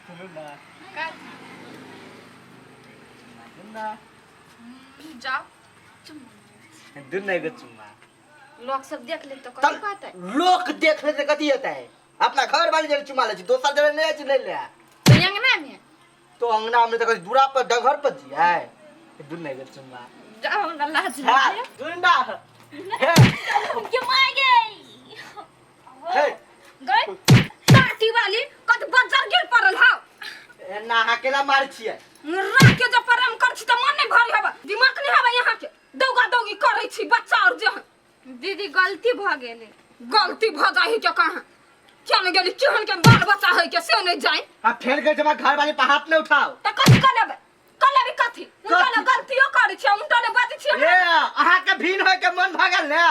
सुनू ना। सुनू ना। जाओ। दुनू एगो चुम्मा। लोग सब देख ले तो कथी कहते? लोक देख ले कथी होता है? अपना घर वाली जरे चुमा ले छी, दोसर जरे नहीं छी ले ले। तो अंगना में? तो अंगना में तो कथी दूरा पर डगर पर जी है। दुनू एगो चुम्मा। जाओ, हमरा लाज हाँ, लागे। सुन ना। हे, के मार गई। हे, गई टाटी वाली कत बजर गिर पड़ल हाव। एना अहाँ केना मारै छियै? राख के जब प्रेम कर छी त मन नहीं भरी हवा, दिमाग नहीं हवा यहाँ के। दौगा दौगी करै छी बच्चा और जे दीदी गलती भ गेलै। गलती भ जाही के कहाँ क्या नहीं गेली, केहन के बाल बच्चा है के से नहीं जाए। आ फेर के जमा घर वाली पर हाथ नहीं उठाओ। त कथी कर लेबै? कर लेबै कथी? उनका कथी? ने गलतियो करै छी, उनका ने बाजै छी। ए, अहाँ के भीन होय के मन भऽ गेल ने?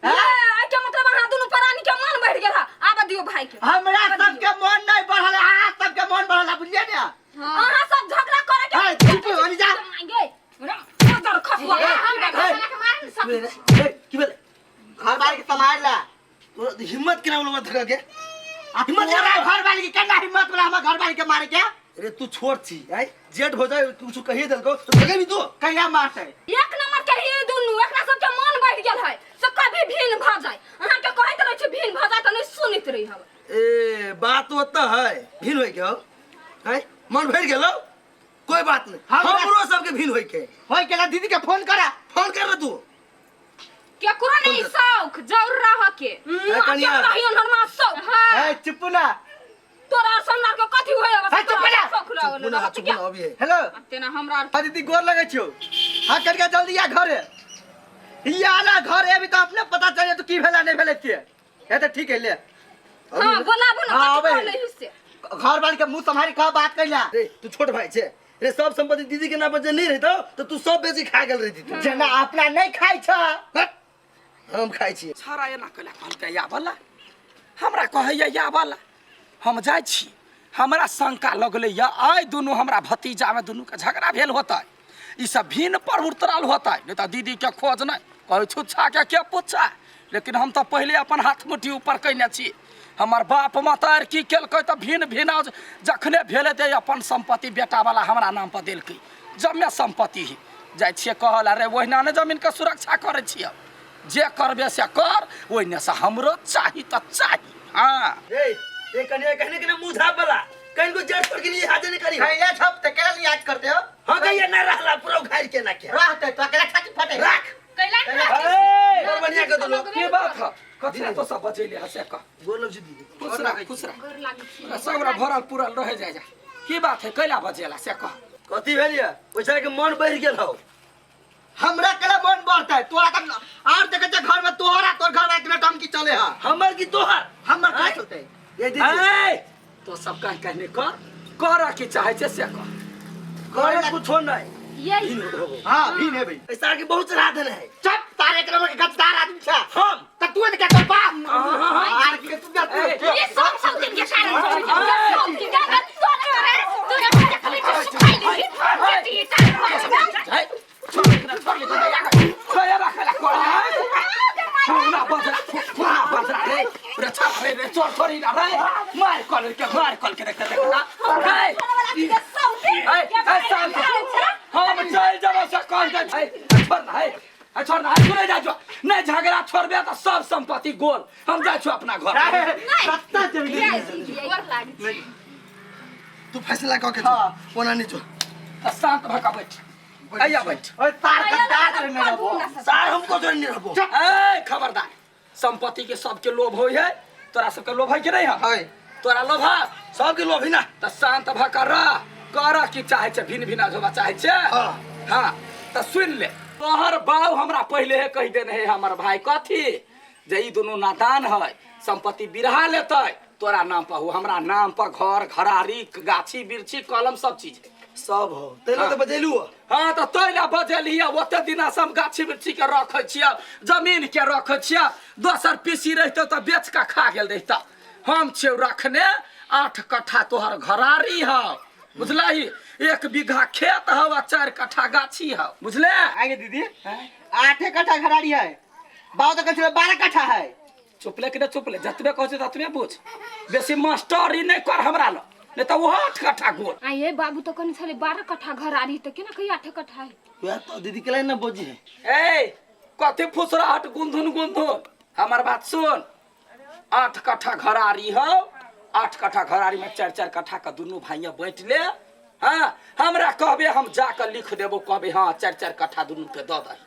ए, एहि के मतलब अहाँ दुनू प्राणी के मन बढ़ि गेल है। आबऽ दियौ भाई के। हमरा सबके मन नहीं बढ़ल, अहाँ सबके मन बढ़ल है, बुझलियै ने? अहाँ सब झगड़ा करे के हे, चुप हो जा। गे मदर खसुआ। ए, हमरा ए, घसला के मार ने सब। ए, की भेलै? घर वाली के सम्हार ला। तोरा हिम्मत केना बोलबा धक्का के? आ हिम्मत तोरा घर वाली के केना हिम्मत बला हमर घर वाली के मारे के? अरे तू छोट छी, आय जेठ हो जाए कुछ कहिए देलको तो धक्का भी तू कहिया मारतै? एक नंबर के ही दुनू, एकरा सबके मन बढ़ि गेल है से कभी भिन्न भऽ जाय। अहाँके कहैत रहै छी भिन्न भऽ जाय तऽ नहि सुनैत रही हम। ए बात ओतऽ है, भिन्न होय के हौ, आय मन भरि गेलौ, कोई बात नहीं, हमरो सबके भिन्न होय के होय के दीदी के फोन करा। फोन कर रे तू। केकरो नहीं शौक जरूर रह के कनिया। कहियो नरमा शौक। हां ए चुप ना। तोरा और हमरा के कथी होय? हे, चुप ना। शौक लागल। चुप ना, चुप ना अभी है। हेलो। तेना हमरा हाँ दीदी गोर लगे छियो। हाँ कनिका जल्दी आ घरे। ई आना घरे अभी तो अपने पता चले तो की भेला नहीं भेले के। हे तो ठीक है ले। हां बोलाबू ना। हाँ, कथी आबै। कहले से? घर वाली के मुंह सम्हारी कह बात कैला। रे तू छोट भाई छे रे, सब संपत्ति दीदी के नाम पर जे नहीं रहतो तो तू सब बेची खा गेल रहती तू। जेना अपना नहीं खाइ छ। हट, हम खाइ छियै। छड़ा एना कैला कहलकै आबला, हमरा कहैया आबला, हम जाइ छी। हमरा शंका लगलै या आइ दुनू हमरा भतीजामे दुनूके झगड़ा भेल होतै, ई सब भिन्न पर उतरल होतै, नहीं तऽ दीदीके खोज नहि कहै छुच्छाके के पुच्छा। लेकिन हम तऽ पहिले अपन हाथ मुट्ठी ऊपर कयने छी। हमर बाप मतार की केलकै तऽ भिन्न भिन्न जखने भेलै तऽ अपन सम्पत्ति बेटावला हमरा नाम पर देलकै, जमे सम्पत्ति ही जाइ छियै कहल। अरे ओहिना ने जमीनके सुरक्षा करै छियै, जे करबे से कर, ओहिने से हमरो चाही तऽ चाही। हाँ ए ए कनिया कहने के ना मुंह झाप वाला कहीं को जड़ पर के लिए हाथ नहीं करी। कैला छप ते केला याद करते हो? हां कहिए ना रहला पूरा उखाड़ के ना के रहते तो अकेला छाती फटे राख। कैला ए, बड़ बढ़िया कर देलो। के बात है? कथी तो सब बचैले है से कह। गोर लग छी दीदी। खुश रह, खुश रह। गोर लागै छी। सब भरल पुरल रह जाय जा। की बात है कैला बजेला से कह? कथी भेल ये? ओइसा के मन बढ़ गेल हौ। हमरा केला मन बढ़तै? तोरा त और देखे छै घर में तोहरा तोर घर में इतना टंकी चले है। हमर की तोहर? हमर का चलते? ये दीदी। ए तो सब कह कहने कर कर की चाहे छै से कह। करे कुछो नहीं। यही हां भी ने भाई। ऐसा के बहुत चढ़ा देने है। चुप, तारे एक नंबर के गद्दार आदमी छ। हम त तू ने के तोर बाप आर के तू जा तू। ये सब सब दिन के कारण छै। सब दिन के कारण तोरा तोरा देखली त सुखाइ लेली बेटी तार। छोड़ एकरा, छोड़ ले, छोड़ रखला कर। छोड़ बजरा, छोड़ बजरा रे रे, छोड़ रे रे, छोड़ छोड़ी ना रे, मार कल के, मार कल के देखते देखना रे। ए ए शांत, हम चल जब से कह दे। ए छोड़ ना, ए छोड़ ना, तू नहीं जा जो नहीं झगड़ा छोड़बे तो सब संपत्ति गोल। हम जाइ छु अपना घर। कत्ता जेबी? गोर लागै छी। तू फैसला क के हाँ। जो ओना नहीं जो। तऽ शांत भऽ कऽ बैठ, आइया बैठ। ओए तार गद्दार रे मेरा वो। सार हमको जो नहीं रहबो। ए खबरदार, संपत्ति के सबके लोभ होइ है, तोरा सबके लोभ है कि नहीं है? है। तोरा लोभ है? सबके लोभ है ना। तऽ शांत भऽ कऽ रह, कर की चाहे छै, भिन्न भिन्न होबा चाहे छै। हाँ। हाँ तऽ सुन ले, तोहर बाप हमरा पहिले हे कहि देने है हमर भाई कथी जे ई दुनू नादान है, संपत्ति बिरहा लेतै तोरा नाम पर हो, हमरा नाम पर घर घरारी गाछी बिरछी कलम सब चीज है। सब हो तैला तो बजेलू हो। हाँ तऽ तैला बजेलियै। ओते दिना से हम गाछी बिरछी के रखै छियै, जमीन के रखै छियै। दोसर पीसी रहितौ तऽ बेच कऽ खा गेल रहितौ। हम छियौ रखने। 8 कट्ठा तोहर घरारी हौ, बुझलही? 1 बीघा खेत हौ आ 4 कट्ठा गाछी हौ, बुझले? आगे दीदी 8 कट्ठा घराड़ी है, बाबू तो कहै 12 कट्ठा है। चुपले कि नहि चुपले, जतबे कहै छै ततबे बुझ, बेसी मास्टरी नहि कर हमरा लग। नहीं तो वो 8 कट्ठा गोल। आ ये बाबू तो कनी छले 12 कट्ठा घर आ रही, तो केना कही 8 कट्ठा है? वएह तो दीदी के ना बोझी है। ए कथी फुसराहट गुंधुन गुंधुन, हमर बात सुन। 8 कट्ठा घरारी हो, 8 कट्ठा घरारी में 4 4 कट्ठा का दुनू भाइया बांटि ले। हाँ हमरा कहबे हम जाकर लिख देबो, कहबे हाँ 4 4 कट्ठा दुनू के दऽ दही।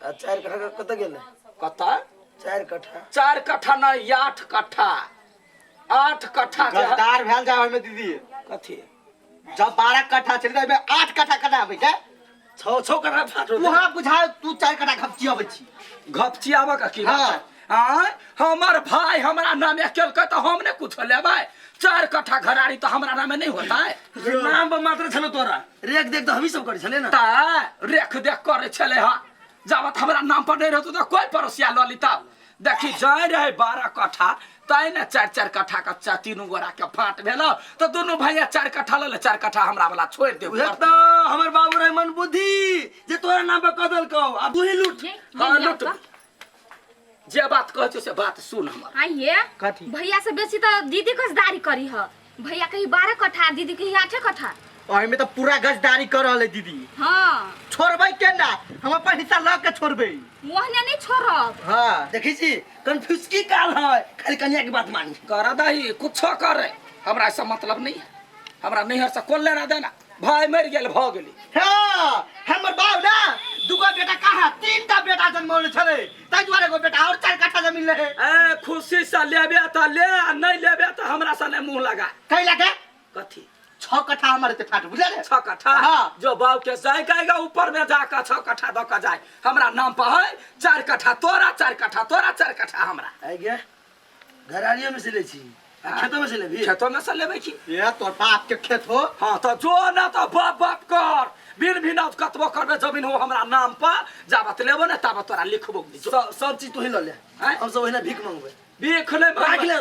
आ 4 कट्ठा कतऽ गेलै? कतऽ? 4 कट्ठा। 4 कट्ठा नहीं, 8 कट्ठा। 8 कट्ठा के गद्दार भेल जा ओहिमे दीदी। कथी? जब 12 कट्ठा छलै तऽ ओहिमे 8 कट्ठा कना आबै छै? 6 6 कट्ठा फाट होतै। वहाँ बुझा तू 4 कट्ठा घपचियाबै छी। घपचियाबऽ के की बात हाँ। है? आँय हमर भाई हमरा नामे केलकै तऽ हम ने कुछ लेबै। 4 कट्ठा घरारी तऽ हमरा नामे नहीं होता है। नाम पर मात्र छलो तोरा, रेख देख तऽ हमही सब करै छलै ना। तऽ रेख देख करै छलै हँ, जाबत हमरा नाम पर नहीं रहतो तऽ कोई पड़ोसिया लऽ लेता। देखी जाय रहे 12 कट्ठा तै ने 4 4 कट्ठा के तीनू गोरा के फाट भेल, तऽ दुनू भैया 4 कट्ठा लऽ ले, 4 कट्ठा हमरा वाला छोड़ि दे। उहे तऽ हमर बाबू रहे मन बुद्धि जे तोरा नाम पर कऽ देलकौ, आ तू ही लूट। हाँ लूट, जे बात कहै छियौ से बात सुन हमर। आइए कथी? भैया से बेसी तऽ दीदी गजदारी करी ह, भैया कही 12 कट्ठा दीदी कही 8 कट्ठा। ओहिमे तऽ पूरा गजदारी कर रहल है दीदी। हाँ छोड़बै केना, हम अपन हिस्सा लऽ के छोड़बै। ओहने नहीं छोड़ब। हाँ देखै छी कंफ्यूज की काल है, खाली कन्या के बात मानी। कर दही कुछो करे, हमरा ऐसा मतलब नहीं है, हमरा नैहर से कोन लेना देना। भाई मरि गेल भऽ गेली। हाँ हमर बाप ना दूगो बेटा कहाँ 3टा बेटा जन्मौने छलै, ताहि दुआरे एगो बेटा और 4 कट्ठा जमीन रहे। ए खुशी से लेबे तऽ ले, आ नहीं लेबे तऽ हमरा से नहीं मुँह लगा। कै लगे? कथी? 6 कट्ठा हमर एते फाट बुझल है? 6 कट्ठा? हाँ। जो बाप के जाय गएगा ऊपर में जाकर 6 कट्ठा दऽ के जाय, हमरा नाम पर है 4 कट्ठा तोरा, 4 कट्ठा तोरा, 4 कट्ठा हमरा। आइ गे घरारियो में से ले छी, खेतो में से लेबी? खेतो में से लेबै की? ये तोर बाप के खेत हो। हाँ तो जो ना तो बाप बाप कर, बिन बिना कतबो करबे जमीन हो हमरा नाम पर, जाबत लेबो ने ताबत तोरा लिखबो। सब चीज तू ही लऽ ले, हम सब ओहिना भीख मंगबै। भीख नहीं राख ले,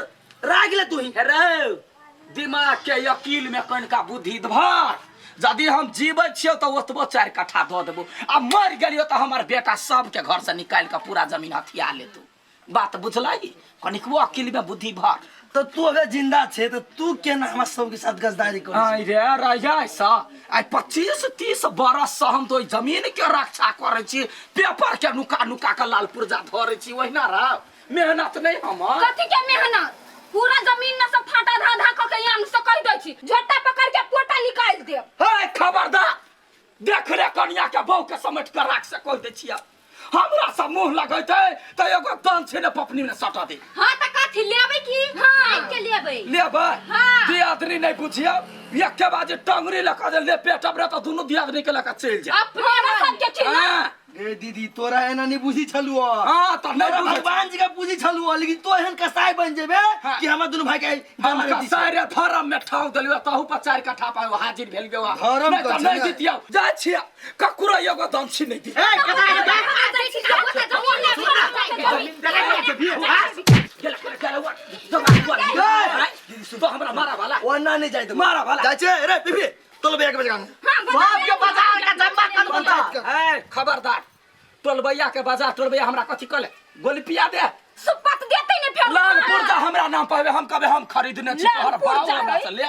राख ले तू ही। रे दिमाग के यकीन में कनिका बुद्धि भर, यदि हम जीबै छियौ तऽ ओतबो 4 कट्ठा दऽ देबो, आ मरि गेलियौ तऽ हमर बेटा सबके घर से निकालि कऽ पूरा जमीन हथिया लेतौ। बात बुझलही? कनिकबो अकिल में बुद्धि भर। तो तू अगर जिंदा छे तो तू केना हमरा सबके साथ गजदारी करै आइ रे राजा सा, आइ 25-30 बरस से हम तो जमीन के रक्षा करै छी, पेपर के नुका नुका के लाल पुर्जा धरै छी, ओहिना रह मेहनत नहीं हमर। कथी के मेहनत? पूरा जमीन न सब फाटा धा धा क के यान से कहि दै छी, झोटा पकड़ के पोटा निकालि देब। हे खबरदार, देख रे कनिया के बहू के समेट के राख से कहि दै छियै, हमरा सब मुंह लगैते त एगो दान छै ने पपनी में सटा दे। हां त कथी लेबै की? हां के लेबै? लेबै। हां। दियादनी नहीं बुझियो, एके बाजे टंगरी लक जे ले पेटब रे त दुनू दियादनी के लक चलि जाय। अपने सब के छी ना। हां। गे दीदी तोरा एना नहीं बुझी छलु। हां त नहीं तोरा बुझी। भगवान जी के पूजी छलु, लेकिन तो एहन कसाई बन जेबे हाँ। कि हमर दुनू भाई के हम कसाई रे धर्म में ठाव देलियो, तहु पर 4 कट्ठा पर हाजिर भेल गेवा। धर्म नहीं त कथी नहीं है? दितियौ, जाइ छियै ककरो एगो दान छी नहीं दी। ए कता तो हमरा मारा वाला ओना नहीं जाय देबो। मारा वाला। जाइ छै रे बीबी तोलबे एक बजे गाना। बाप के बाजार का जम्मा कर बता। ए खबरदार, टोलबैया के बाजार, टोलबैया हमरा कथी कहले? गोली पिया दे। सुपत देते ने फेर। लाल पुर्जा हमरा नाम पावे, हम कहबे हम खरीदने छी, लाल तोहर बाप पुर्जा हमरा है। से ले,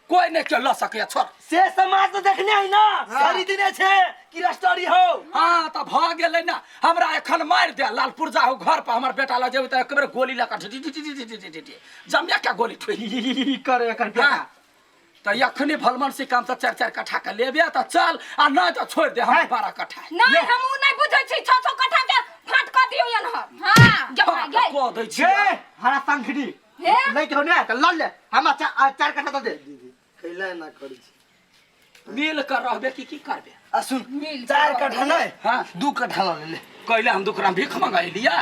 कोई नहीं के ल सकैया, छोड़। से समाज तो देखने है ना, खरीदने छे कि रस्टरी हो। हाँ त भ गेलै ना, हमरा एखन मारि दे, लाल पुर्जा हो घर पर हमर बेटा ल जेबै त एक बेर गोली लऽ कऽ ढि ढि ढि ढि ढि ढि ढि जमिया के गोली ठोकि करे एकर बेटा। हाँ। त एखनी भलमन से काम से 4 4 कट्ठा के लेबे त चल, आ नहीं त छोड़ दे हम 12 कट्ठा। नहीं हम उ नहीं बुझै छी, 6 6 कट्ठा के फाट क दियौ एन हम। हां जमा गे कह दै छी। गे हरा संखड़ी हे? नहीं कहू ने त लड़ ले, हमरा 4 कट्ठा दऽ दे। दीदी कैला ना करै छी, मिल कर रहबे की की करबे? आ सुन मिल 4 कट्ठा नहीं, हाँ। 2 कट्ठा ल ले। कैला हम दुकरा भीख मंगाइ लिया,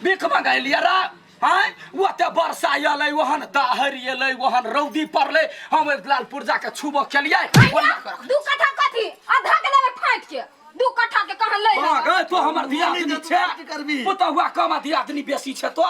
भीख मंगाइ लिया रा। हाँ ओते वर्षा एलै, ओहन दाहर एलै, ओहन रौदी पड़लै, हम एक लाल पुर्जा के छुबो केलियै। ओना कर। 2 कट्ठा कथी? आधा के लेबै फाटि के, 2 कट्ठा के कहाँ लै? हाँ गे तो हमर दियादनी नहीं छै, तो करबी। पुतहुआ कम दियादनी बेसी छै तो।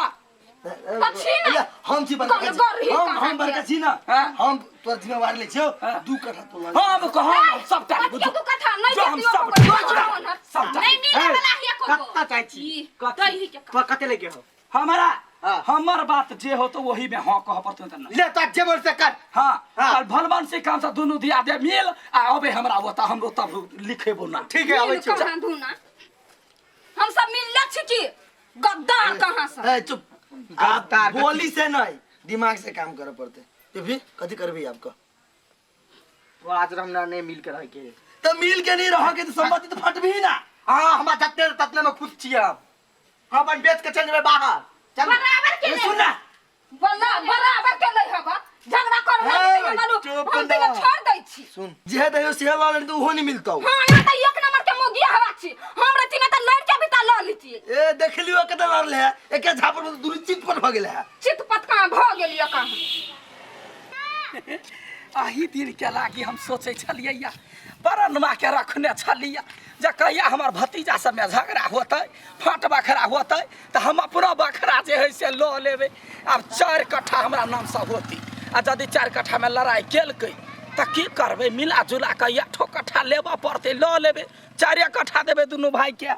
त छी ने। हम छी बड़का कौन छी। गरही हम कहाँ हम बड़का के? छी ना, हाँ। हम तोर जिम्मेवारी लै छियौ, हाँ। 2 कट्ठा तो लऽ। हम कहम सबटा कथी के 2 कट्ठा नहीं जो हम देतियौ सब ककरो। सबटा नहीं मिले वाला है ककरो। कत्ता चाहै छी? ई, कथी? दही के तोरा कते लगे हो? हमरा हाँ। हमर बात जे होतो वही में हाँ कह पड़तो त ना। ले तो जे मन से कर। हाँ। हाँ। कल भलवन से काम से दुनू दिया दे मिल आ अबे हमरा ओता हमरो तब लिखेबो ना। ठीक है, आबै मिल छी। कहाँ धुना हम सब मिलले छी की गद्दार कहाँ से। ए चुप, आप गद्दार कथी? बोली से नहीं दिमाग से काम करे पड़ते। ये भी कथी करबी आपका? वो आज हमरा नहीं मिल के रह के। तो मिल के नहीं रह के तो संपत्ति तो फटबी ना। हाँ, हमरा जतने ततने में खुश छियै हम। हम अपन बेच के चल जेबै बाहर। चल। बराबर के ए, ले। सुन ना। बोला बराबर के ले हबा झगड़ा कर ए, मालूम चुप हम ना। तैयो छोड़ दै छी। सुन जे दयो से लऽ लेने तो उहो नहीं मिलतौ। हां, यहाँ त एक नंबर के मोगिया हवा छी। हम रहती ना त लड़ के भी त ल लीती। ए देख लियो कते लड़ले है, एके झापड़ में दुनू चितपट भ गेले है। चितपट कहाँ भ गेलियो कहाँ? अही दिन के लागी हम सोचे छलियै या परनमा के रखने छलियै जे कहिया हमर भतीजा सबमे झगड़ा होतै फाट बखरा होतै तऽ हम अपनो बखरा जे है से लऽ लेबै। आब 4 कट्ठा हमरा नामसँ होती आ यदि 4 कट्ठामे लड़ाइ केलकै तऽ की करबै, मिला जुला कऽ 8 कट्ठा लेबऽ पड़तै, लऽ लेबै, 4 कट्ठा देबै दुनू भाइके।